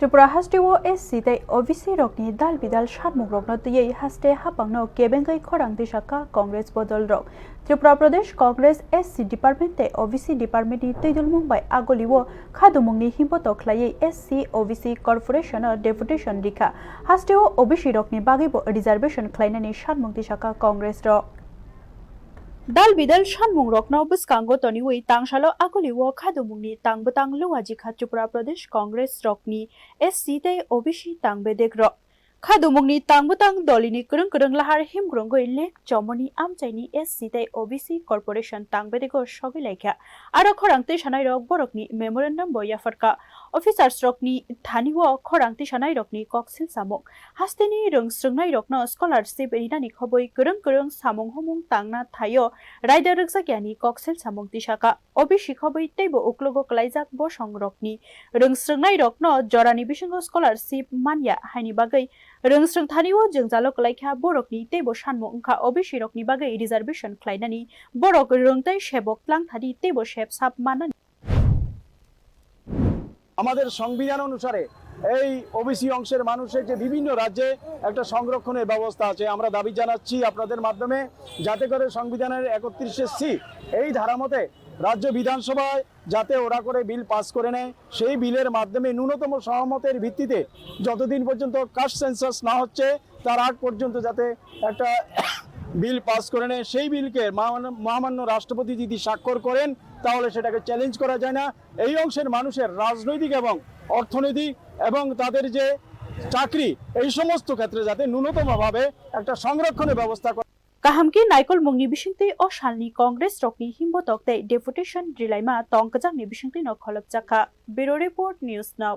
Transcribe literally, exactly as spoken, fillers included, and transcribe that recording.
Tripura hasteo S C tei O B C rokni dal bidal sanmungrokno twiwi haste haphangno kebengwi khorang tisakha Congress bodolrok. Tripura Pradesh Congress S C Department tei O B C Department ni twidulmung bai agolio khadumungni himbotok khlaiwi S C O B C Corporation o deputation rikha. Hasteo O B C rokni bagwibo reservation khlainani sanmung tisakha Congress rok. Dal bidal sanmungrokno bwskango toniwi tangsalo agolio khadumungni tang bwtang luajikha Tripura Pradesh Congress rokni S C tei O B C tang bedekrok. Khadumungni tang bwtang dolini kwrwng kwrwng lahar himgrwngwi lek chomoni amchaini S C tei O B C Corporation tang bedego sogwi laikha. Aro khorang tisanairok borokni memorandum bo yapharkha. Officers rokni thanio khorang tisanairokni koksil samung. Hasteni rwng srwngnairokno scholarship rinani khobwi kwrwng kwrwng samung humung tangna thaio raida rwkjakyani koksil samung tisakha. O B C khobwi teibo uklogo kwlaijak bosongrokni rwng srwngnairokno jorani bisingo scholarship manya haini bagwi rwng srwng thanio jwngjalo kwlaikha borokni teibo sanmung wngkha O B C rokni bagwi reservation khlainani borok rwng tei sebok tlang thani teibo sep sap mannani. আমাদের সংবিধান অনুসারে এই ওবিসি অংশের মানুষের যে বিভিন্ন রাজ্যে একটা সংরক্ষণের ব্যবস্থা আছে। আমরা দাবি জানাচ্ছি আপনাদের মাধ্যমে, যাতে করে সংবিধানের একত্রিশে সি এই ধারা মতে রাজ্য বিধানসভায় যাতে ওরা করে বিল পাস করে নেয়, সেই বিলের মাধ্যমে ন্যূনতম সহমতের ভিত্তিতে যতদিন পর্যন্ত কাস্ট সেন্সাস না হচ্ছে, তার আগ পর্যন্ত যাতে একটা বিল পাস করে নেয়, সেই বিলকে মহামান্য রাষ্ট্রপতি যদি স্বাক্ষর করেন, তাহলে সেটাকে চ্যালেঞ্জ করা যায় না। এই অংশের মানুষের রাজনৈতিক এবং অর্থনৈতিক এবং তাদের যে চাকরি, এই সমস্ত ক্ষেত্রে যাতে ন্যূনতমভাবে একটা সংরক্ষণের ব্যবস্থা করে। Kaham khe naikolmungni bisingtwi o salni Congress rokni himbotok tei deputation rilaima tong kwchangni bisingtwino kholopjakha. Bureau Report, News Now.